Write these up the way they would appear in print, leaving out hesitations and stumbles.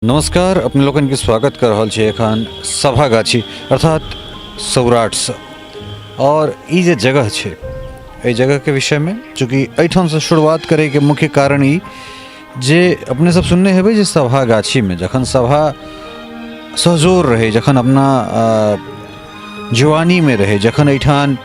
नमस्कार, अपने लोकनिके स्वागत कर रहल छी एखन सभागाछी अर्थात सौराठसँ। और ई जे जगह छै, एहि जगहके विषयमे चूँकि एहिठामसँ शुरुआत करैके मुख्य कारण ई जे अपने सब सुनने हेबै जे सभागाछीमे जखन सभा सहजोर रहै, जखन अपना जवानीमे रहै, जखन एहिठाम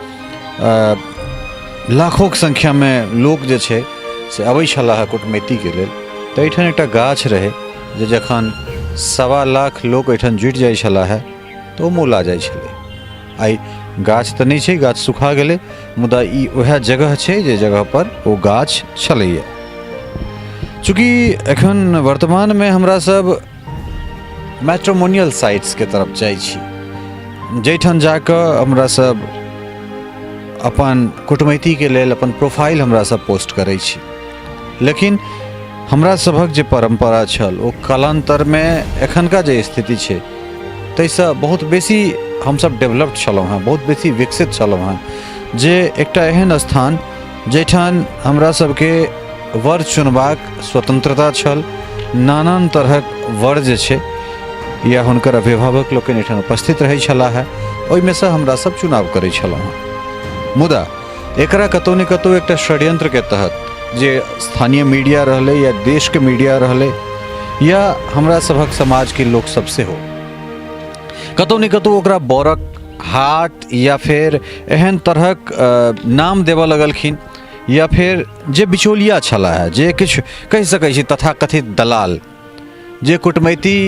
लाखोके संख्यामे लोक जे छै से अबै छलाह कुटमैतीके लेल, तऽ एहिठाम एकटा गाछ रहै जे जखन 1.25 लाख लोक एहिठाम जुटि जाइ छलाह तऽ ओ मौला जाइ छलै। आइ गाछ तऽ नहि छै, गाछ सुखा गेलै, मुदा ई वएह जगह छै जे जगहपर ओ गाछ छलैए। चूँकि एखन वर्तमानमे हमरा सब मैट्रोमोनियल साइट्सके तरफ जाइ छी, जाहिठाम जाकऽ हमरा सब अपन कुटमैतीके लेल अपन प्रोफाइल हमरा सब पोस्ट करै छी, लेकिन हमरा सभक जे परम्परा छल ओ कालान्तरमे एखनका जे स्थिति छै ताहिसँ बहुत बेसी हमसब डेवलप्ड छलहुँ हेँ, बहुत बेसी विकसित छलहुँ हेँ, जे एकटा एहन स्थान जाहिठाम हमरा सबके वर चुनबाक स्वतंत्रता छल, नानान तरहक वर जे छै या हुनकर अभिभावक लोकनि एहिठाम उपस्थित रहै छलाह, ओहिमेसँ हमरा सब चुनाव करै छलहुँ हेँ। मुदा एकरा कतहु ने कतहु एकटा षड्यंत्रके तहत जे स्थानीय मीडिया रहलै या देशके मीडिया रहलै या हमरा सभक समाजके लोकसब सेहो कतहु ने कतहु ओकरा बरक हाट या फेर एहन तरहक नाम देबऽ लगलखिन, या फेर जे बिचौलिया छलाह, जे किछु कहि सकै छी तथाकथित दलाल, जे कुटमैती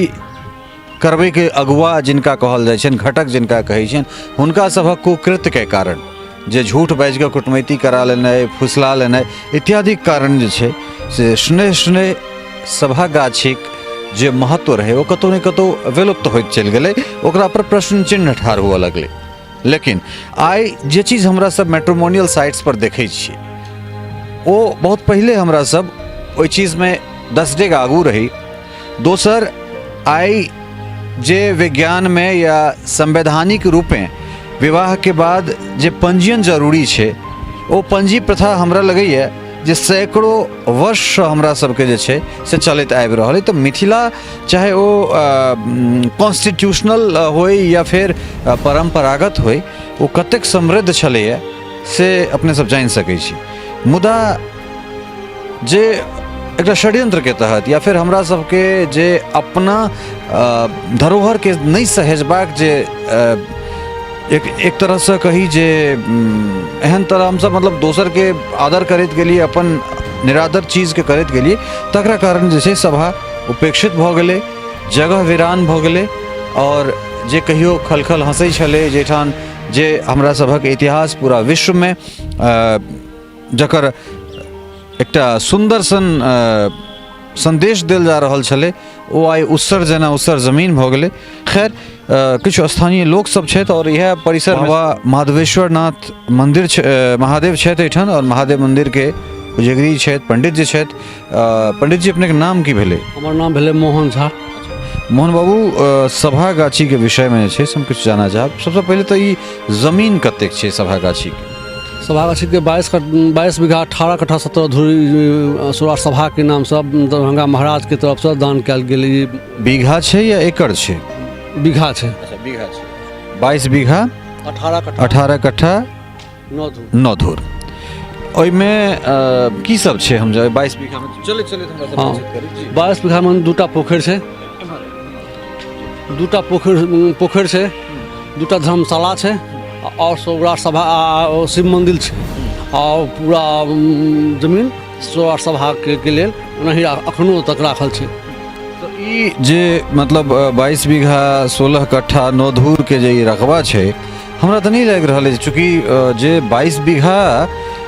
करबैके अगुआ जिनका कहल जाइ छनि, घटक जिनका कहै छनि, हुनका सभक कुकृत्यके कारण जे झूठ बाजिकऽ कुटमैती करा लेनाइ, फुसला लेनाइ इत्यादिक कारण जे छै से स्नेह स्नेह सभा गाछीक जे महत्व रहै ओ कतहु ने कतहु विलुप्त होइत चलि गेलै, ओकरा पर प्रश्न चिन्ह ठाढ़ हुअ लगलै। लेकिन आइ जे चीज हमरा सब मैट्रोमोनियल साइट्स पर देखै छियै ओ बहुत पहिले हमरा सब ओहि चीजमे 10 डेग आगू रही। दोसर, आइ जे विज्ञानमे या संवैधानिक रूपेँ विवाहके बाद जे पंजीयन जरूरी छै ओ पंजी प्रथा हमरा लगैए जे सैकड़ों वर्षसँ हमरा सबके जे छै से चलैत आबि रहल अइ। तऽ मिथिला चाहे ओ कॉन्स्टिट्यूशनल होइ या फेर परम्परागत होइ, ओ कतेक समृद्ध छलैए से अपने सब जानि सकै छी। मुदा जे एकटा षड्यंत्रके तहत या फेर हमरा सबके जे अपना धरोहरके नहि सहेजबाक जे एक तरहसँ कही जे एहन तरह हमसब मतलब दोसरके आदर करैत गेलियै, अपन निरादर चीजके करैत गेलियै, तकरा कारण जे छै सभा उपेक्षित भऽ गेलै, जगह वीरान भऽ गेलै। आओर जे कहियो खलखल हँसै छलै, जाहिठाम जे हमरा सभक इतिहास पूरा विश्वमे जकर एकटा सुन्दर सन सन्देश देल जा रहल छलै, ओ आइ उसर जेना उसर जमीन भऽ गेलै। खैर, किछु स्थानीय लोकसभ छथि आओर इएह परिसर बाबा माधवेश्वर नाथ मन्दिर महादेव छथि एहिठाम, आओर महादेव मन्दिरके पुजगरी छथि पंडित जी छथि। पंडित जी, अपनेके नाम की भेलै? हमर नाम भेलै मोहन झा। मोहन बाबू, सभा गाछीके विषयमे जे छै से हम किछु जानऽ चाहब। सबसँ पहिले तऽ ई जमीन कतेक छै सभा गाछीके? सभा गाछीके 22 बीघा 18 कट्ठा 17 धूरी सौराठ सभाके नामसँ दरभंगा महाराजके तरफसँ दान कयल गेल। ई बीघा छै या एकड़ छै? बीघा छै। अच्छा, बीघा छै। 22 बीघा 18 कट्ठा 18 कट्ठा 9 धूर। 9 धूर। ओहिमे की सब छै? हम जे 22 बीघामे चलैत चलैत हमरा सब बातचीत करी जी। 22 बीघामे दूटा पोखरि छै, दूटा पोखरि छै, दूटा धर्मशाला छै, आओर सौराठ सभा आ शिव मन्दिर छै, आओर पूरा जमीन सौराठ सभाके के लेल ओनाही अखनो तक राखल छै। तऽ ई जे मतलब 22 बीघा 16 कट्ठा 9 धूर के जे ई रकबा छै, हमरा तऽ नहि लागि रहल अछि, चूँकि जे 22 बीघा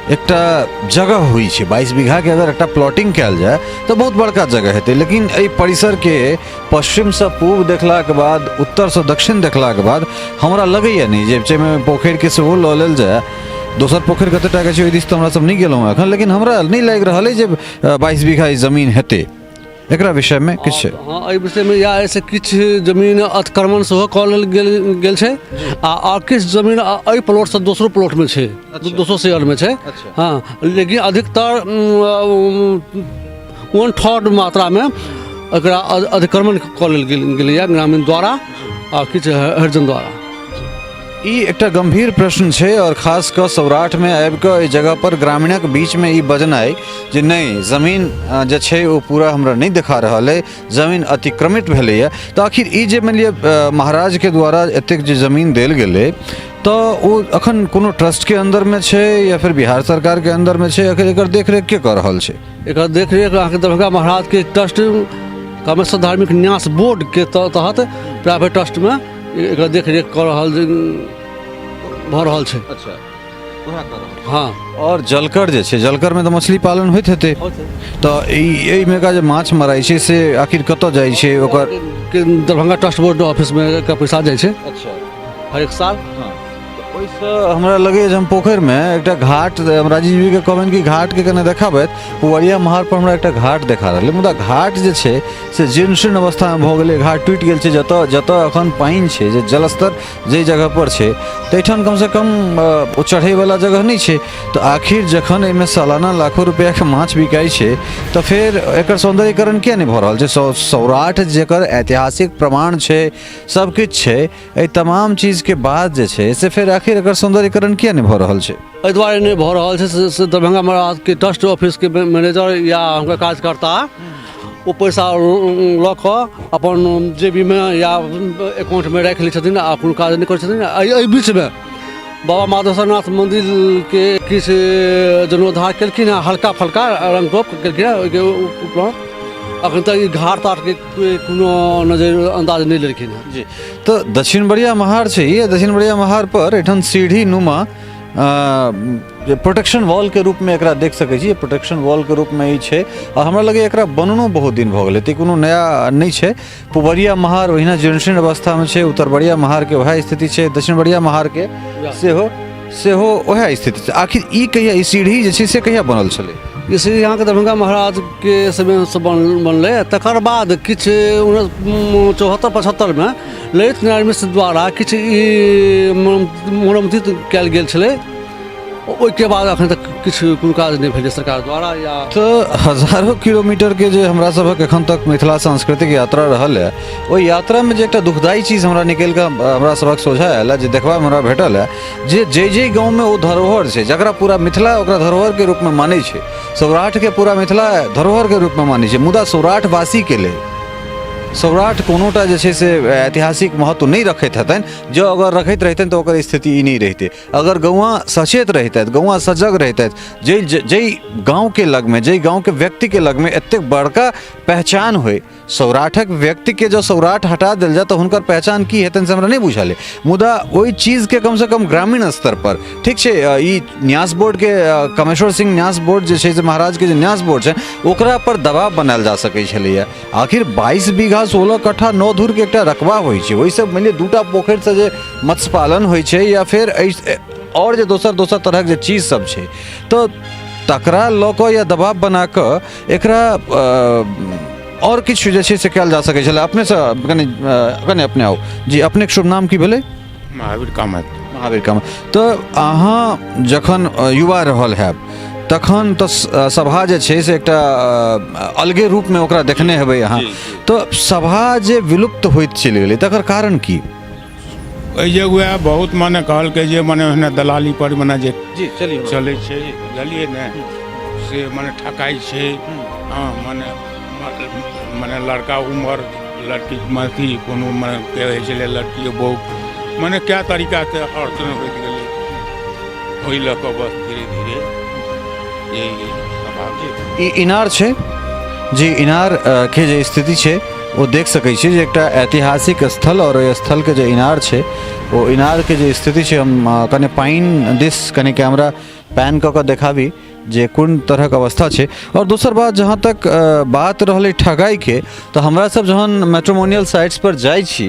एकटा जगह होइ छै, 22 बीघाके अगर एकटा प्लॉटिंग कयल जाय तऽ बहुत बड़का जगह हेतै, लेकिन एहि परिसरके पश्चिमसँ पूब देखलाके बाद, उत्तरसँ दक्षिण देखलाके बाद हमरा लगैए नहि जे जाहिमे पोखरिके सेहो लऽ लेल जाय, दोसर पोखरि कते टाके छै ओहि दिस तऽ हमरा सब नहि गेलहुँ एखन, लेकिन हमरा नहि लागि रहल अछि जे 22 बीघा ई जमीन हेतै। एकरा विषयमे किछु? हँ, एहि विषयमे इएह अछि, किछु जमीन अतिक्रमण सेहो कऽ लेल गेल छै, आ किछु जमीन एहि प्लॉटसँ दोसरो प्लॉटमे छै, दोसरो शेयरमे छै। हँ, लेकिन अधिकतर 1/3 मात्रामे एकरा अतिक्रमण कऽ लेल गेलैए ग्रामीण द्वारा आ किछु हरिजन द्वारा। ई एकटा गंभीर प्रश्न छै आओर खास कऽ सौराठमे आबि कऽ एहि जगह पर ग्रामीणक बीचमे ई बजनाइ जे नहि जमीन जे छै ओ पूरा हमरा नहि देखा रहल अइ, जमीन अतिक्रमित भेलैए, तऽ आखिर ई जे मानि लिअ महाराजके द्वारा एतेक जे जमीन देल गेलै तऽ ओ अखन कोनो ट्रस्टके अन्दरमे छै या फेर बिहार सरकारके अन्दरमे छै? आखिर एकर देखरेख के कऽ रहल छै? एकर देखरेख अहाँके दरभंगा महाराजके ट्रस्ट कामेश्वर धार्मिक न्यास बोर्डके तहत प्राइवेट ट्रस्टमे एकर देखरेख कऽ रहल भऽ रहल छै। अच्छा, उएह कऽ रहल। हँ। आओर जलकर जे छै, जलकरमे तऽ मछली पालन होइत हेतै, तऽ ई एहिमे का जे माछ मराइ छै से आखिर कतऽ जाइ छै ओकर? दरभंगा ट्रस्ट बोर्ड ऑफिसमे एकर पैसा जाइ छै। अच्छा। हरेक साल। हँ, ओहिसँ हमरा लगैए जे हम पोखरिमे एकटा घाट, हम राजीव जीके कहबनि कि घाटके कने देखाबथि। पुवरिया महार पर हमरा एकटा घाट देखा रहलै, मुदा घाट जे छै से जीर्ण शीर्ण अवस्थामे भऽ गेलै, घाट टूटि गेल छै। जतऽ जतऽ एखन पानि छै, जे जलस्तर जाहि जगहपर छै, ताहिठाम कमसँ कम ओ चढ़ैवला जगह नहि छै। तऽ आखिर जखन एहिमे सालाना लाखो रुपैआके माछ बिकाइ छै तऽ फेर एकर सौन्दर्यीकरण किया नहि भऽ रहल छै? सौराठ जकर ऐतिहासिक प्रमाण छै, सब किछु छै, एहि तमाम चीजके बाद जे छै से फेर आखिर एकर सौन्दर्यीकरण किया नहि भऽ रहल छै? एहि दुआरे नहि भऽ रहल छै से दरभंगा महाराजके ट्रस्ट ऑफिसके मैनेजर या हुनकर कार्यकर्ता ओ पैसा लऽ कऽ अपन जेबीमे या अकाउंटमे राखि लै छथिन आ कोनो काज नहि करै छथिन। एहि बीचमे बाबा माधवेश्वरनाथ मन्दिरके किछु जीर्णोद्धार केलखिन हँ, हल्का फल्का रङ्ग टोप केलखिन हँ। ओहिके उपरान्त अखन तक ई घाट ताटके कोनो नजर अन्दाज नहि लेलखिन हँ। जी, तऽ दक्षिण बरिया महार छै ई। दक्षिण बरिया महार पर एहिठाम सीढ़ी नुमा जे प्रोटेक्शन वॉलके रूपमे एकरा देख सकै छी, प्रोटेक्शन वॉलके रूपमे ई छै। आ हमरा लगैए एकरा बननो बहुत दिन भऽ गेलै, तऽ कोनो नया नहि छै। पुबरिया महार ओहिना जीर्णशीर्ण अवस्थामे छै, उत्तरबरिया महारके वएह स्थिति छै, दक्षिणबरिया महारके सेहो वएह स्थिति छै। आखिर ई कहिया, ई सीढ़ी जे छै से कहिया बनल छलै? ई सीढ़ी अहाँके दरभंगा महाराजके समयसँ बनलै। तकर बाद किछु 1974-75मे ललित नारायण मिश्र द्वारा किछु ई मरम्मति कयल गेल छलै। ओहिके बाद अखन तक किछु कोनो काज नहि भेलै सरकार द्वारा। या तऽ हजारो किलोमीटरके जे हमरा सभक एखन तक मिथिला सांस्कृतिक यात्रा रहल है, ओहि यात्रामे जे एकटा दुखदायी चीज हमरा निकलि कऽ हमरा सभक सोझा आयल है, जे देखबामे हमरा भेटल है, जे जाहि जाहि गाँवमे ओ धरोहर छै जकरा पूरा मिथिला ओकरा धरोहरके रूपमे मानै छै, सौराठके पूरा मिथिला धरोहरके रूपमे मानै छै, मुदा सौराठवासीके लेल सौराठ कोनोटा जे छै से ऐतिहासिक महत्व नहि रखैत हेतनि। जँ अगर रखैत रहितनि तऽ ओकर स्थिति ई नहि रहितै। अगर गौआँ सचेत रहितथि, गौआँ सजग रहितथि, जाहि जाहि गाँवके लगमे, जाहि गाँवके व्यक्तिके लगमे एतेक बड़का पहचान होइ, सौराठक व्यक्तिके जँ सौराठ हटा देल जाय तऽ हुनकर पहचान की हेतनि से हमरा नहि बुझल अइ, मुदा ओहि चीजके कमसँ कम ग्रामीण स्तरपर ठीक छै, ई न्यास बोर्डके, कामेश्वर सिंह न्यास बोर्ड जे छै से महाराजके जे न्यास बोर्ड छै ओकरा पर दबाव बनायल जा सकै छलैए। आखिर 22 बीघा 16 कट्ठा 9 धूरके एकटा रकबा होइ छै, ओहिसँ मानि लिअ दूटा पोखरिसँ जे मत्स्य पालन होइ छै या फेर एहि आओर जे दोसर दोसर तरहक जे चीज सब छै, तऽ तकरा लऽ कऽ या दबाव बना कऽ एकरा आओर किछु जे छै से कयल जा सकै छलै। अपनेसँ कनि कनि अपने आउ जी। अपनेके शुभ नाम की भेलै? महावीर कामत। महावीर कामत। तऽ अहाँ जखन युवा रहल हैब तखन तऽ सभा जे छै से एकटा अलगे रूपमे ओकरा देखने हेबै अहाँ, तऽ सभा जे विलुप्त होइत चलि गेलै तकर कारण की? एहि जे वएह बहुत मने कहलकै जे मने ओहिना दलाली पर मने जे जी चलिए चलै छै, बुझलियै ने, से मने ठकाइ छै। हँ, मने मने लड़का उमर लड़की अथी कोनो मने के होइ छलै लड़की बहु मने कए तरीकाके अड़चन होइत गेलै, ओहि लऽ कऽ बस धीरे धीरे यही सभा। ई इनार छै जी, इनार के जे स्थिति छै ओ देख सकै छी जे एकटा ऐतिहासिक स्थल आओर ओहि स्थलके जे इनार छै ओ इनारके जे स्थिति छै, हम कने पानि दिस कने कैमरा पैन कऽ कऽ देखाबी जे कोन तरहक अवस्था छै। आओर दोसर बात, जहाँ तक बात रहलै ठगाइके, तऽ हमरा सब जहन मैट्रोमोनियल साइट्स पर जाइ छी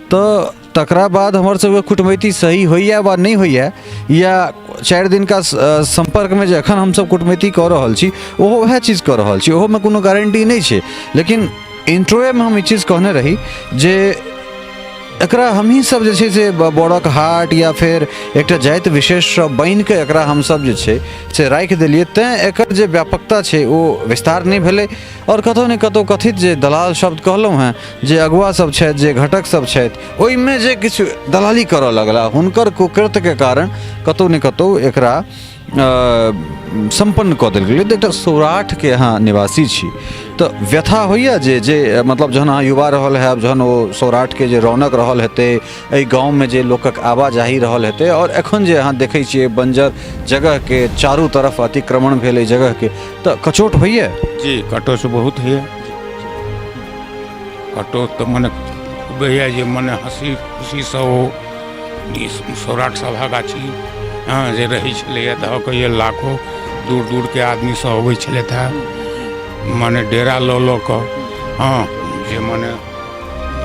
तऽ तकरा बाद हमर सबके कुटमैती सही होइए वा नहि होइए, या 4 दिनका सम्पर्कमे जे एखन हमसब कुटमैती कऽ रहल छी ओहो वएह चीज कऽ रहल छी, ओहोमे कोनो गारंटी नहि छै। लेकिन इंट्रोएमे हम ई चीज कहने रही जे एकरा हमही सब जे छै से बड़क हाट या फेर एकटा जाति विशेषसँ बनिके एकरा हमसब जे छै से राखि देलियै, तैँ एकर जे व्यापकता छै ओ विस्तार नहि भेलै। आओर कतहु ने कतहु कथित जे दलाल शब्द कहलहुँ हेँ, जे अगुआ सब छथि, जे घटक सब छथि, ओहिमे जे किछु दलाली करऽ लगला, हुनकर कुकृत्यके कारण कतहु ने कतहु एकरा सम्पन्न कऽ देल गेलै। तऽ एकटा सौराठके अहाँ निवासी छी तऽ व्यथा होइए जे जे मतलब जहन अहाँ युवा रहल हैब, जहन ओ सौराठके जे रौनक रहल हेतै, एहि गाँवमे जे लोकक आवाजाही रहल हेतै, आओर एखन जे अहाँ देखै छियै बञ्जर जगहके चारू तरफ अतिक्रमण भेल एहि जगहके, तऽ कचोट होइए? जी, कटोच बहुत होइए। कटोच तऽ मने खूब होइए जे मने हँसी खुशीसँ ओ ई सौराठ सभा गाछी हँ जे रहै छलैए, धऽ कऽ लाखो दूर दूरके आदमी सब अबै छलथि हेँ, मने डेरा लऽ लऽ कऽ, हँ जे मने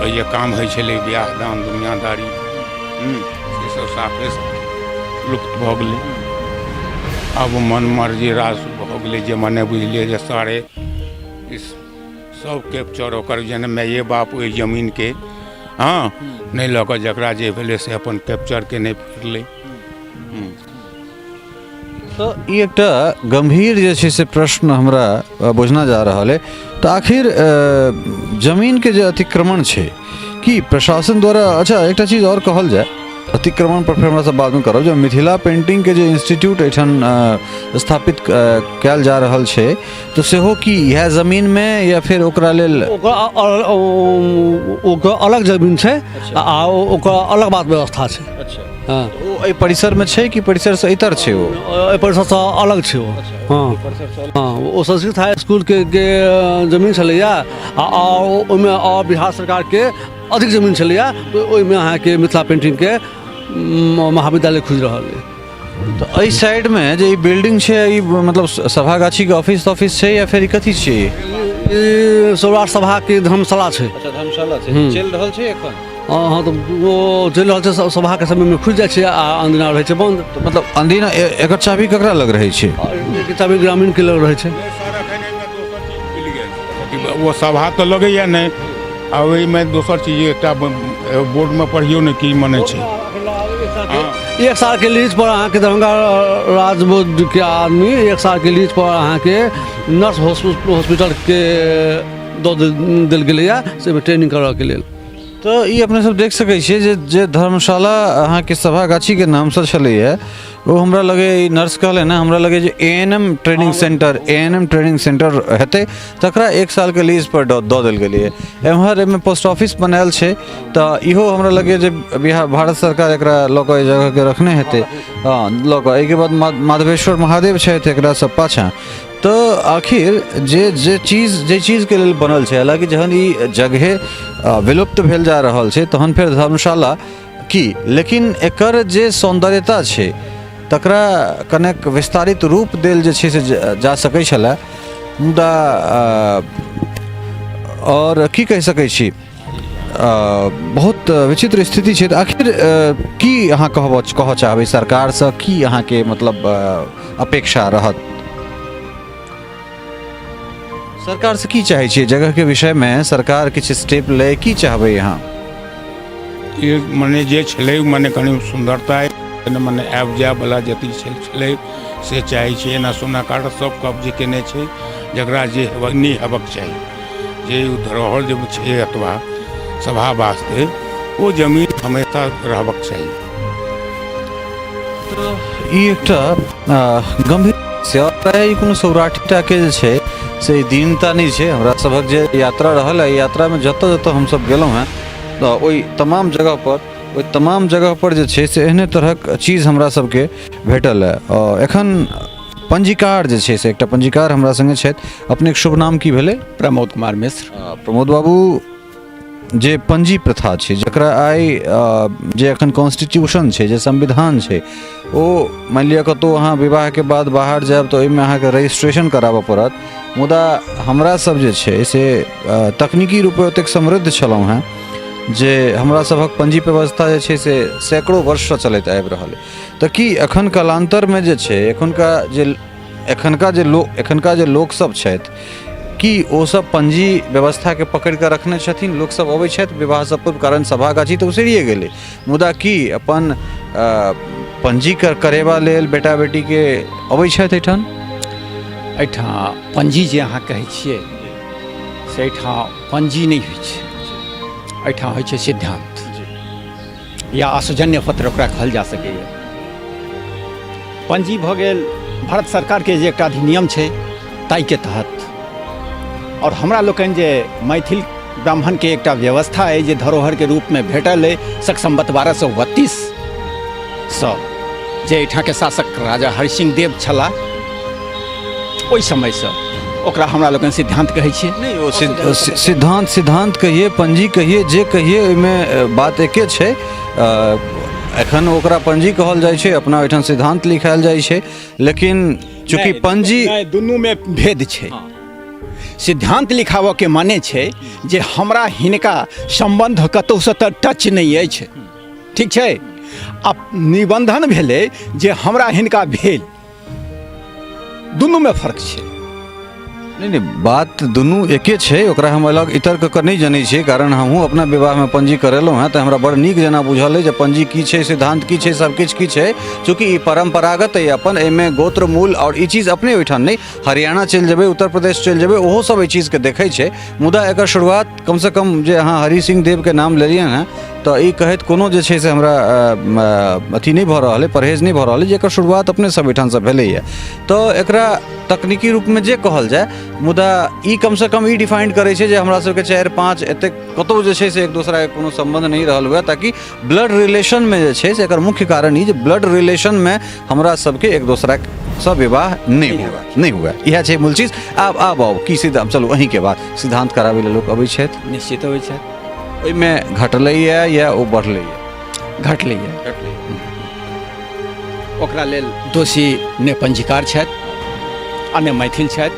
ओहि काम होइ छलै बियाह दान दुनियादारी, से सब साफे लुप्त भऽ गेलै। आब मन मर्जी राज भऽ गेलै जे मने बुझलियै जे सारे सब कैप्चर ओकर जेना माइए बाप ओहि जमीनके हँ नहि लऽ कऽ जकरा जे भेलै से अपन कैप्चर केने फिरलै। तऽ ई एकटा गम्भीर जे छै से प्रश्न हमरा बुझना जा रहल अइ। तऽ आखिर जमीनके जे अतिक्रमण छै कि प्रशासन द्वारा, अच्छा एकटा चीज आओर कहल जाय, अतिक्रमण पर फेर हमरा सब बादमे करब, जे मिथिला पेंटिंगके जे इंस्टीट्यूट एहिठाम स्थापित कयल जा रहल छै, तऽ सेहो की इएह जमीनमे या फेर ओकरा लेल ओकर अलग जमीन छै आ ओकर अलग बात व्यवस्था छै। अच्छा, हँ, ओ एहि परिसरमे छै कि परिसरसँ इतर छै? ओ एहि परिसरसँ अलग छै ओ। हँ हँ, ओ संस्कृत हाई स्कूलके के जमीन छलैया आ ओहिमे आओर बिहार सरकारके अधिक जमीन छलैया, तऽ ओहिमे अहाँके मिथिला पेंटिंगके महाविद्यालय खुजि रहल अइ। तऽ एहि साइडमे जे ई बिल्डिंग छै, ई मतलब सभागाछीके ऑफिस तॉफिस छै या फेर ई कथी छियै? ई सौराठ सभाके धर्मशाला छै। अच्छा, धर्मशाला छै। चलि रहल छै एखन? हँ हँ, तऽ ओ चलि रहल छै, सभाके समयमे खुजि जाइ छै आ अनदिना रहै छै बन्द। तऽ मतलब अनदिना एकर चाभी ककरा लग रहै छै? एकर चाभी ग्रामीणके लग रहै छै। ओ सभा तऽ लगैया नहि, आ ओहिमे दोसर चीज एकटा बोर्डमे पढ़ियौ ने की मने छै। एक सालके लीज पर अहाँके दरभंगा राज बोर्डके आदमी एक सालके लीज पर अहाँके नर्स हॉस्पिटलके दऽ देल गेलैए से ओहिमे ट्रेनिंग करऽके लेल। तऽ ई अपने सब देख सकै छियै जे जे धर्मशाला अहाँके सभागाछीके नामसँ छलैए, ओ हमरा लगैए ई नर्स कहलै ने, हमरा लगैए जे A N M training centre, A N M training centre हेतै, तकरा एक सालके लीज पर दऽ देल गेलैए। एम्हर एहिमे पोस्ट ऑफिस बनायल छै, तऽ इहो हमरा लगैए जे बिहार भारत सरकार एकरा लऽ कऽ एहि जगहके रखने हेतै। हँ, लऽ कऽ एहिके बाद माधवेश्वर महादेव छथि एकरा सब पाछाँ। तऽ आखिर जे जे चीज जे चीजके लेल बनल छै, हालाँकि जहन ई जगहे विलुप्त भेल जा रहल छै तहन फेर धर्मशाला की, लेकिन एकर जे सौन्दर्यता छै तकरा कनेक विस्तारित रूप देल जे छै से जा सकै छलै। मुदा आओर की कहि सकै छी, बहुत विचित्र स्थिति छै। तऽ आखिर की अहाँ कहऽ चाहबै सरकारसँ, की अहाँके मतलब अपेक्षा रहत सरकारसँ, की चाहै छियै जगहके विषयमे सरकार किछु स्टेप लै, की चाहबै अहाँ? ई मने जे छलै मने कनि सुन्दरता मने आबि जायवला जते छलै से चाहै छियै। एना सोना कार्ड सब कब्ज केने छै, जकरा जे नहि हेबाक चाही, जे धरोहर जे छै अथवा सभा वास्ते ओ जमीन हमेशा रहबाक चाही। ई एकटा गम्भीर समस्या, ई कोनो सौराठीटाके जे छै से दीनता नहि छै। हमरा सभक जे यात्रा रहल है, यात्रामे जतऽ जतऽ हमसब गेलहुँ हेँ तऽ ओहि तमाम जगह पर ओहि तमाम जगह पर जे छै से एहने तरहक चीज हमरा सबके भेटल है। एखन पंजीकार जे छै से एकटा पंजीकार हमरा सङ्गे छथि। अपनेके शुभ नाम की भेलै? प्रमोद कुमार मिश्र। प्रमोद बाबू, जे पंजी प्रथा छै जकरा आइ जे एखन कॉन्स्टिट्यूशन छै, जे संविधान छै, ओ मानि लिअ कतहु अहाँ विवाहके बाद बाहर जायब तऽ ओहिमे अहाँके रजिस्ट्रेशन कराबऽ पड़त, मुदा हमरा सब जे छै से तकनीकी रूपे ओतेक समृद्ध छलहुँ हेँ जे हमरा सभक पंजी व्यवस्था जे छै से सैकड़ो वर्षसँ चलैत आबि रहल अइ। तऽ की एखन कालान्तरमे जे छै एखनका जे लोकसभ छथि की ओ सब पंजी व्यवस्थाके पकड़ि कऽ रखने छथिन? लोकसब अबै छथि विवाहसँ पूर्व, कारण सभा गाछी तऽ उसरिए गेलै, मुदा की अपन पंजी करेबा लेल बेटा बेटीके अबै छथि एहिठाम? एहिठाम पंजी जे अहाँ कहै छियै से एहिठाम पंजी नहि होइ छै, एहिठाम होइ छै सिद्धांत या असौजन्य पत्र ओकरा कहल जा सकैए। पंजी भऽ गेल भारत सरकारके जे एकटा अधिनियम छै ताहिके तहत, आओर हमरा लोकनि जे मैथिल ब्राह्मणके एकटा व्यवस्था अइ जे धरोहरके रूपमे भेटल अइ शक संवत 1232 सँ, जे एहिठामके शासक राजा हरिसिंह देव छलाह ओहि समयसँ, ओकरा हमरा लोकनि सिद्धांत कहै छियै। नहि, ओ सिद्धांत सिद्धांत कहिए, पंजी कहिए, जे कहिए, ओहिमे बात एके छै। एखन ओकरा पंजी कहल जाइ छै, अपना ओहिठाम सिद्धांत लिखायल जाइ छै, लेकिन चूँकि पंजी नहि, दुनूमे भेद छै। सिद्धांत लिखाबऽके माने छै जे हमरा हिनका सम्बन्ध कतहुसँ तऽ टच नहि अछि, ठीक छै। आ निबंधन भेलै जे हमरा हिनका भेल, दुनूमे फर्क छै। नहि नहि, बात दुनू एके छै, ओकरा हम अलग इतर कऽ कऽ नहि जनै छियै, कारण हमहूँ अपना विवाहमे पंजी करेलहुँ हेँ, तऽ हमरा बड़ नीक जेना बुझल अइ जे पंजी की छै, सिद्धान्त की छै, सब किछु की छै। चूँकि ई परम्परागत अइ अपन, एहिमे गोत्र मूल आओर ई चीज अपने ओहिठाम नहि, हरियाणा चलि जेबै, उत्तर प्रदेश चलि जेबै, ओहो सब एहि चीजके देखै छै। मुदा एकर शुरुआत कमसँ कम जे अहाँ हरि सिंह देवके नाम लेलियनि हेँ, तऽ ई कहैत कोनो जे छै से हमरा अथी नहि भऽ रहल अइ, परहेज नहि भऽ रहल अइ जे एकर शुरुआत अपने सब ओहिठामसँ भेलैए। तऽ एकरा तकनीकी रूपमे जे कहल जाय, मुदा ई कमसँ कम ई डिफाइन करै छै जे हमरा सबके 4 5 एतेक कतहु जे छै से एक दोसराके कोनो सम्बन्ध नहि रहल हुए, ताकि ब्लड रिलेशनमे जे छै से एकर मुख्य कारण ई जे ब्लड रिलेशनमे हमरा सबके एक दोसरासँ विवाह नहि हुए, नहि हुए, इएह छै मूल चीज। आब आब आउ की सिद्धांत, चलू अहीँके बात, सिद्धांत कराबै लए लोक अबै छथि? निश्चित अबै छथि। ओहिमे घटलैए या ओ बढ़लैए? घटलैए। ओकरा लेल दोषी ने पंजीकार छथि आ ने मैथिल छथि,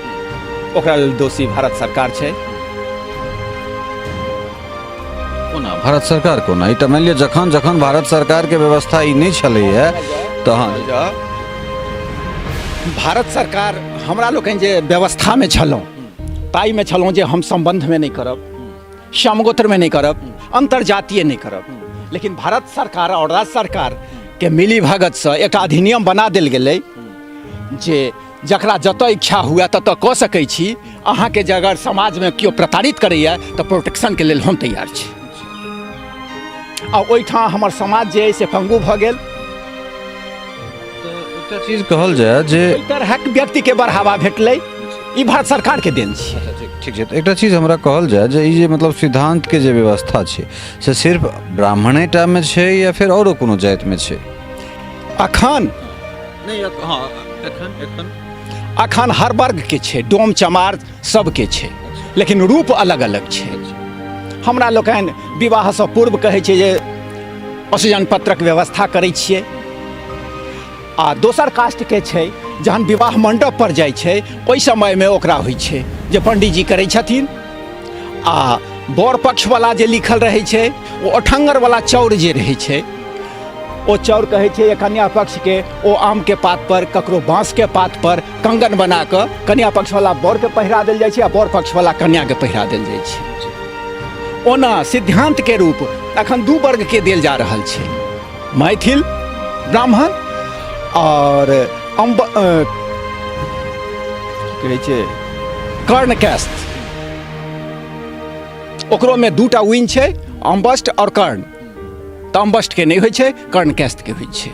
ओकरा लेल दोषी भारत सरकार छै। कोना भारत सरकार कोना? ई तऽ मानि लिअ जखन जखन भारत सरकारके व्यवस्था ई नहि छलैए तऽ हँ भारत सरकार हमरा लोकनि जे व्यवस्थामे छलहुँ ताहिमे छलहुँ जे हम सम्बन्धमे नहि करब, समगोत्रमे नहि करब, अन्तर्जातीय नहि करब, लेकिन भारत सरकार आओर राज्य सरकारके मिली भगतसँ एकटा अधिनियम बना देल गेलै जे जकरा जतऽ इच्छा हुए ततऽ कऽ सकै छी। अहाँके जे अगर समाजमे केओ प्रताड़ित करैए तऽ प्रोटेक्शनके लेल हम तैयार छी। आ ओहिठाम हमर समाज जे अइ से पंगु भऽ गेल। एकटा चीज कहल जाय जे ओहि तरहक व्यक्तिके बढ़ावा भेटलै, ई भारत सरकारके देन छै। ठीक छै, तऽ एकटा चीज हमरा कहल जाय जे ई जे मतलब सिद्धान्तके जे व्यवस्था छै से सिर्फ ब्राह्मणेटामे छै या फेर औरो कोनो जातिमे छै? अखन नहि, हँ, एखन एखन अखन हर वर्गके छै, डोम चमार सबके छै, लेकिन रूप अलग अलग छै। हमरा लोकनि विवाहसँ पूर्व कहै छै जे असुजन पत्रक व्यवस्था करै छियै, आ दोसर कास्टके छै जहन विवाह मण्डप पर जाइ छै ओहि समयमे ओकरा होइ छै जे पंडीजी करै छथिन, आ बर पक्षवला जे लिखल रहै छै ओ ओठङ्गरवला चाउर जे रहै छै ओ चाउर कहै छै कन्या पक्षके, ओ आमके पात पर ककरो बाँसके पात पर कंगन बना कऽ कन्या पक्षवला बरके पहिरा देल जाइ छै आ बर पक्षवला कन्याके पहिरा देल जाइ छै। ओना सिद्धान्तके रूप अखन दू वर्गके देल जा रहल छै, मैथिल ब्राह्मण आओर अम्ब कहै छै कर्ण कैस्त। ओकरोमे दूटा विन छै, अम्बस्ट आओर कर्ण। तऽ अम्बस्टके नहि होइ छै, कर्ण कैस्तके होइ छै।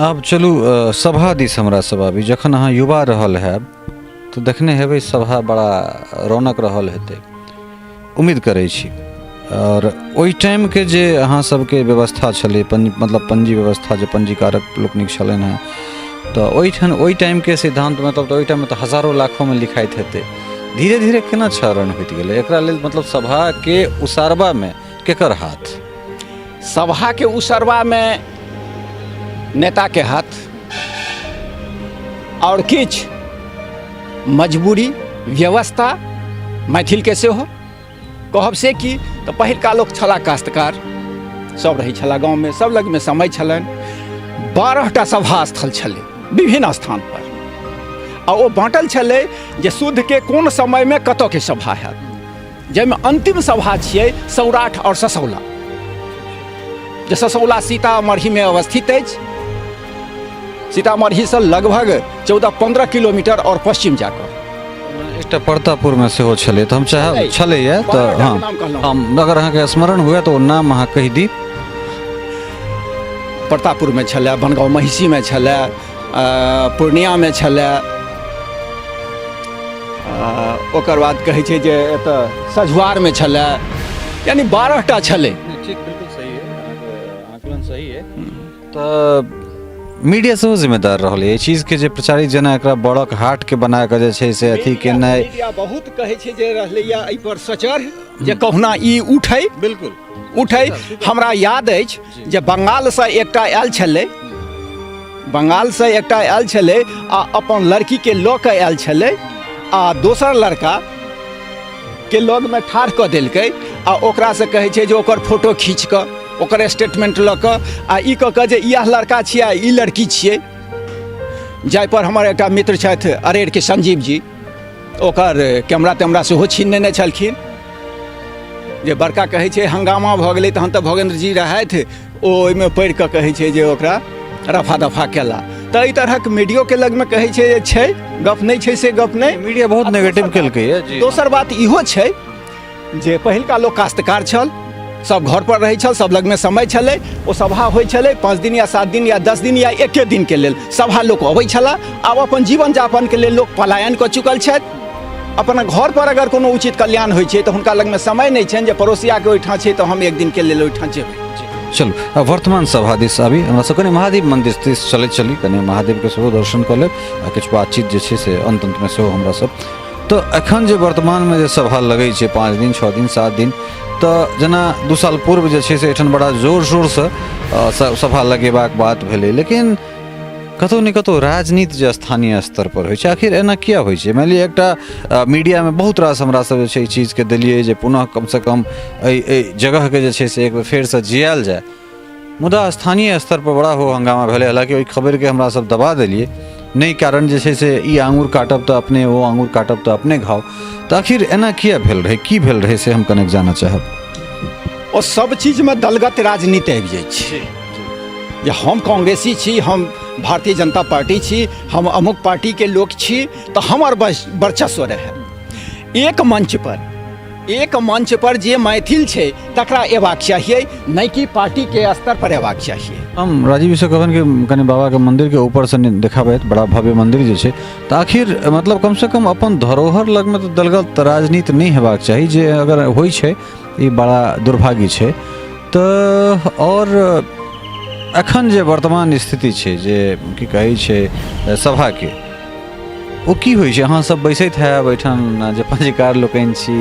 आब चलू सभा दिस हमरा सब आबी। जखन अहाँ युवा रहल हैब तऽ देखने हेबै सभा बड़ा रौनक रहल हेतै, उम्मीद करै छी। आओर ओहि टाइमके जे अहाँ सबके व्यवस्था छलै, मतलब पंजी व्यवस्था जे पंजीकारक लोकनिक छलनि हेँ, तऽ ओहिठाम ओहि टाइमके सिद्धान्त मतलब तऽ ओहि टाइममे तऽ हजारो लाखोमे लिखाइत हेतै। धीरे धीरे केना क्षरण होइत गेलै एकरा लेल, मतलब सभाके उसारबामे केकर हाथ? सभाके उसरबामे नेताके हाथ आओर किछु मजबूरी व्यवस्था मैथिलके सेहो कहब से की तऽ पहिलका लोक छलाह काश्तकार, सब रहै छलाह गाँवमे, सब लगमे समय छलनि। 12टा सभा स्थल छलै विभिन्न स्थानपर। आ ओ बाँटल छलै जे शुद्धके कोन समयमे कतऽके सभा हैत, जाहिमे अंतिम सभा छियै सौराठ आओर ससौला, जे ससौला सीतामढ़ीमे अवस्थित अछि। सीतामढ़ीसँ लगभग 14-15 किलोमीटर आओर पश्चिम जाकऽ एकटा परतापुरमे सेहो छलै, तऽ हम चाहब छलैए तऽ हँ, हम अगर अहाँके स्मरण हुए तऽ ओ नाम अहाँ कहि दी। परतापुरमे छलै, बनगाँव महिषीमे छलै, पूर्णियामे छलै, ओकर बाद कहै छै जे एतऽ सझुआरमे छलै, यानी 12टा छलै। ठीक, बिल्कुल सही है, अहाँके आकलन सही है। तऽ मीडिया सेहो जिम्मेदार रहलै एहि चीजके जे प्रचारित, जेना एकरा बड़क हाटके बना कऽ जे छै से अथी केनाइ। मीडिया बहुत कहै छै जे रहलैए एहिपर सचर जे कहुना ई उठै, बिल्कुल उठै। हमरा याद अछि जे बंगालसँ एकटा आयल छलै, बंगालसँ एकटा आयल छलै आ अपन लड़कीके लऽ कऽ आयल छलै आ दोसर लड़का के लगमे ठाढ़ कऽ देलकै आ ओकरासँ कहै छै जे ओकर फोटो खींच कऽ ओकर स्टेटमेंट लऽ कऽ आ ई कऽ कऽ जे इएह लड़का छियै आ ई लड़की छियै। जाहिपर हमर एकटा मित्र छथि अरेरके संजीव जी, ओकर कैमरा तैमरा सेहो छीन लेने छलखिन। जे बड़का कहै छै हंगामा भऽ गेलै, तहन तऽ भोगेन्द्र जी रहथि, ओ ओहिमे पढ़ि कऽ कहै छै जे ओकरा रफा दफा केला। तऽ एहि तरहक मीडियोके लगमे कहै छै जे छै गप नहि छै, से गप नहि। मीडिया बहुत नेगेटिव केलकै। दोसर बात इहो छै जे पहिलका लोक काश्तकार छल, सब घर पर रहै छल, सब लगमे समय छलै, ओ सभा होइ छलै 5 दिन या 7 दिन या 10 दिन या एके दिनके लेल सभा लोक अबै छला। आब अपन जीवन यापनके लेल लोक पलायन कऽ चुकल छथि। अपन घर पर अगर कोनो उचित कल्याण होइ छै तऽ हुनका लगमे समय नहि छनि जे पड़ोसियाके ओहिठाम छै तऽ हम एक दिनके लेल ओहिठाम जेबै। चलू आब वर्तमान सभा दिस आबी। हमरा सब कनि महादेव मन्दिर दिस चलैत चली, कनि महादेवके सेहो दर्शन कऽ लेब आ किछु बातचीत जे छै से अन्त अन्तमे सेहो हमरा सब। तऽ एखन जे वर्तमानमे जे सभा लगै छै 5 दिन 6 दिन 7 दिन, तऽ जेना 2 साल पूर्व जे छै से एहिठाम बड़ा जोर शोरसँ सभा लगेबाक बात भेलै, लेकिन कतहु ने कतहु राजनीति जे स्थानीय स्तर पर होइ छै, आखिर एना किया होइ छै? मानि लिअ एकटा मीडियामे बहुत रास हमरा सब जे छै ई चीजके देलियै जे पुनः कमसँ कम एहि जगहके जे छै से एक बेर फेरसँ जियाएल जाय, मुदा स्थानीय स्तर पर बड़ा हो हंगामा भेलै। हालाँकि ओहि खबरिके हमरा सब दबा देलियै नहि, कारण जे छै से ई आङ्गुर काटब तऽ अपने, ओ आङ्गुर काटब तऽ अपने घाव। तऽ आखिर एना किया भेल रहै, की भेल रहै से हम कनेक जानऽ चाहब। ओ सब चीजमे दलगत राजनीति आबि जाइ छै जे हम कांग्रेसी छी, हम भारतीय जनता पार्टी छी, हम अमुक पार्टीके लोक छी, तऽ हमर वर्चस्व रहै। एक मंच पर जे मैथिल छै तकरा एबाक चाहिए, नहि कि पार्टीके स्तर पर एबाक चाहिए। हम राजीव से कहबनि कि कनि बाबाके मन्दिरके ऊपरसँ देखाबैत, बड़ा भव्य मन्दिर जे छै, तऽ आखिर मतलब कमसँ कम अपन धरोहर लगमे तऽ दलगत राजनीति नहि हेबाक चाही, जे अगर होइ छै ई बड़ा दुर्भाग्य छै। तऽ आओर एखन जे वर्तमान स्थिति छै जे की कहै छै सभाके, ओ की होइ छै? अहाँ सब बैसैत हैब एहिठाम जे पंजीकार लोकनि छी,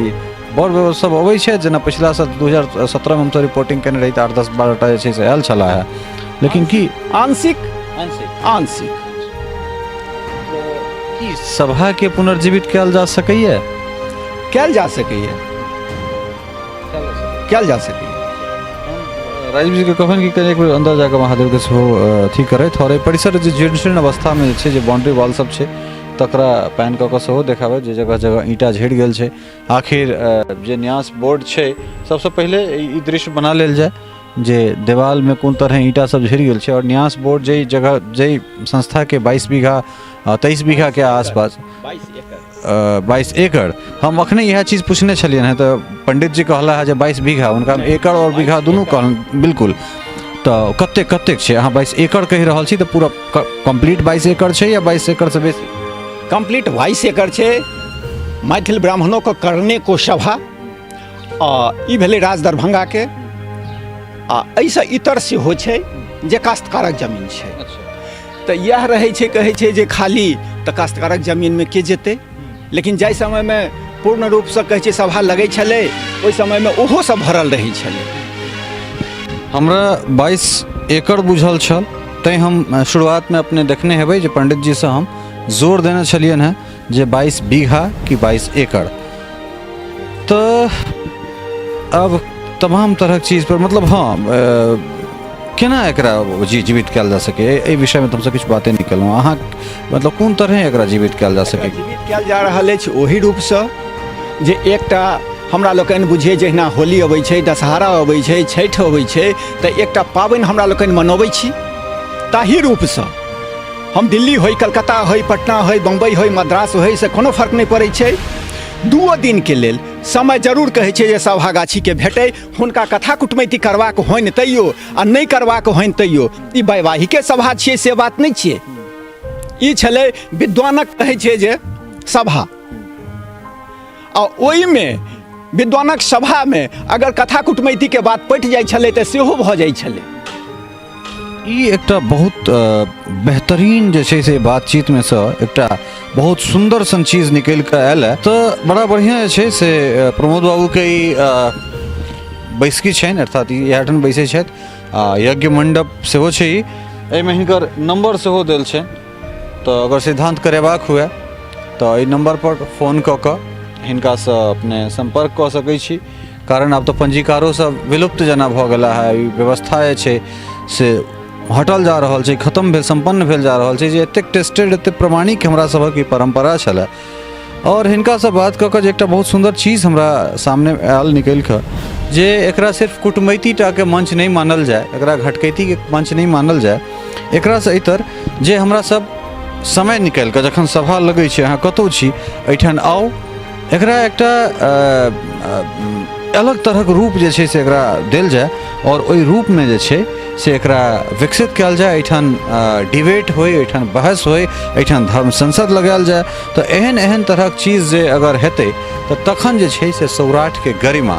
बड़ बेर सब अबै छै, जेना पछिला साल 2017 मे हमसब रिपोर्टिंग केने रही तऽ 8, 10, 12 टा जे छै से आयल छलाह हे, लेकिन की आंशिक आंशिक की सभाके पुनर्जीवित कयल जा सकैए? कयल जा सकैए, कयल जा सकैए। राजीव जीके कहबनि कि कनि एक बेर अन्दर जाकऽ महादेवके सेहो अथी करथि, आओर एहि परिसर जे जीर्ण शीर्ण अवस्थामे जे छै, जे बाउंड्री वॉल सब छै तकरा पैन कऽ कऽ सेहो देखाबै, जे जगह जगह ईंटा झड़ि गेल छै। आखिर जे न्यास बोर्ड छै, सबसँ पहिले ई दृश्य बना लेल जाय जे देवालमे कोन तरहे ईंटा सब झड़ि गेल छै, आओर न्यास बोर्ड जाहि जगह जाहि संस्थाके 22 बीघा 23 बीघाके आसपास 22 एकड़, हम अखने इएह चीज पूछने छलियनि हेँ तऽ पंडित जी कहला है जे 22 बीघा, हुनका एकड़ आओर बीघा दुनू कहल। बिल्कुल, तऽ कतेक कतेक छै? अहाँ 22 एकड़ कहि रहल छी तऽ पूरा कम्प्लीट 22 एकड़ छै या 22 एकड़सँ बेसी? कम्प्लीट 22 एकड़ छै। मैथिल ब्राह्मणों को करने को सभा, आ ई भेलै राज दरभंगाके, आ एहिसँ इतर सेहो छै जे काश्तकारक जमीन छै। तऽ इएह रहै छै, कहै छै जे खाली तऽ काश्तकारक जमीनमे के जेतै, लेकिन जाहि समयमे पूर्ण रूपसँ कहै छै सभा लगै छलै ओहि समयमे ओहो सब भरल रहै छलै। हमरा 22 एकड़ बुझल छल, तैँ हम शुरुआतमे अपने देखने हेबै जे पंडितजीसँ हम जोर देने छलियनि हेँ जे 22 बीघा कि 22 एकड़। तऽ अब तमाम तरहक चीज पर मतलब हँ केना एकरा जीवित कयल जा सकैए? एहि विषयमे तऽ हमसब किछु बाते नहि केलहुँ। अहाँ मतलब कोन तरहे एकरा जीवित कयल जा सकैए? जीवित कयल जा रहल अछि ओहि रूपसँ जे एकटा हमरा लोकनि बुझियै, जहिना होली अबै छै, दशहरा अबै छै, छठि अबै छै, तऽ एकटा पाबनि हमरा लोकनि मनबै छी, ताहि रूपसँ हम दिल्ली होइ, कलकत्ता होइ, पटना होइ, बम्बई होइ, मद्रास होइ, से कोनो फर्क नहि पड़ै छै। दूओ दिनके लेल समय जरूर कहै छै जे सभागाछीके भेटै, हुनका कथा कुटमैती करबाक होइन तैयो आ नहि करबाक होइन तैयो, ई वैवाहिके सभा छियै से बात नहि छियै। ई छलै विद्वानक कहै छै जे सभा, आ ओहिमे विद्वानक सभामे अगर कथा कुटमैतीके बात पटि जाइ छलै तऽ सेहो भऽ जाइ छलै। ई एकटा बहुत बेहतरीन जे छै से बातचीतमे सँ एकटा बहुत सुन्दर सन चीज निकलि कऽ आयल है। तऽ बड़ा बढ़िआँ जे छै से प्रमोद बाबूके ई बैसकी छनि, अर्थात ई इएह ठाम बैसै छथि आ यज्ञ मण्डप सेहो छै ई। एहिमे हिनकर नम्बर सेहो देल छनि, तऽ अगर सिद्धान्त करेबाक हुए तऽ एहि नम्बरपर फोन कऽ कऽ हिनकासँ अपने सम्पर्क कऽ सकै छी। कारण आब तऽ पञ्जीकारो सब विलुप्त जेना भऽ गेला है, ई व्यवस्था जे छै से हटल जा रहल छै, खतम भेल, सम्पन्न भेल जा रहल छै, जे एतेक टेस्टेड, एतेक प्रमाणिक हमरा सभक ई परम्परा छलै। आओर हिनकासँ बात कऽ कऽ जे एकटा बहुत सुन्दर चीज हमरा सामने आयल निकलि कऽ, जे एकरा सिर्फ कुटुमैती टाके मंच नहि मानल जाय, एकरा घटकैतीके मंच नहि मानल जाय, एकरासँ इतर जे हमरा सब समय निकालि कऽ जखन सभा लगै छै, अहाँ कतहु छी, एहिठाम आउ, एकरा एकटा अलग तरहक रूप जे छै से एकरा देल जाय आओर ओहि रूपमे जे छै से एकरा विकसित कयल जाय। एहिठाम डिबेट होइ, एहिठाम बहस होइ, एहिठाम धर्म संसद लगायल जाय। तऽ एहन एहन तरहक चीज जे अगर हेतै तऽ तखन जे छै से सौराठके गरिमा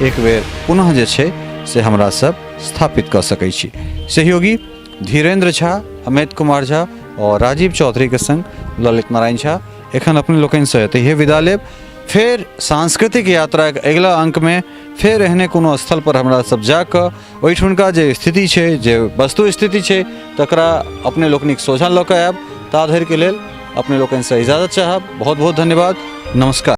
एक बेर पुनः जे छै से हमरा सब स्थापित कऽ सकै छी। सहयोगी धीरेन्द्र झा, अमित कुमार झा आओर राजीव चौधरीके संग ललित नारायण झा एखन अपने लोकनिसँ एतहिए विदा लेब। फेर सांस्कृतिक यात्राके अगिला अङ्कमे फेर एहने कोनो स्थलपर हमरा सब जाकऽ ओहिठुनका जे स्थिति छै, जे वस्तु स्थिति छै, तकरा अपने लोकनिक सोझाँ लऽ कऽ आयब। ता धरिके लेल अपने लोकनिसँ इजाजत चाहब। बहुत बहुत धन्यवाद, नमस्कार।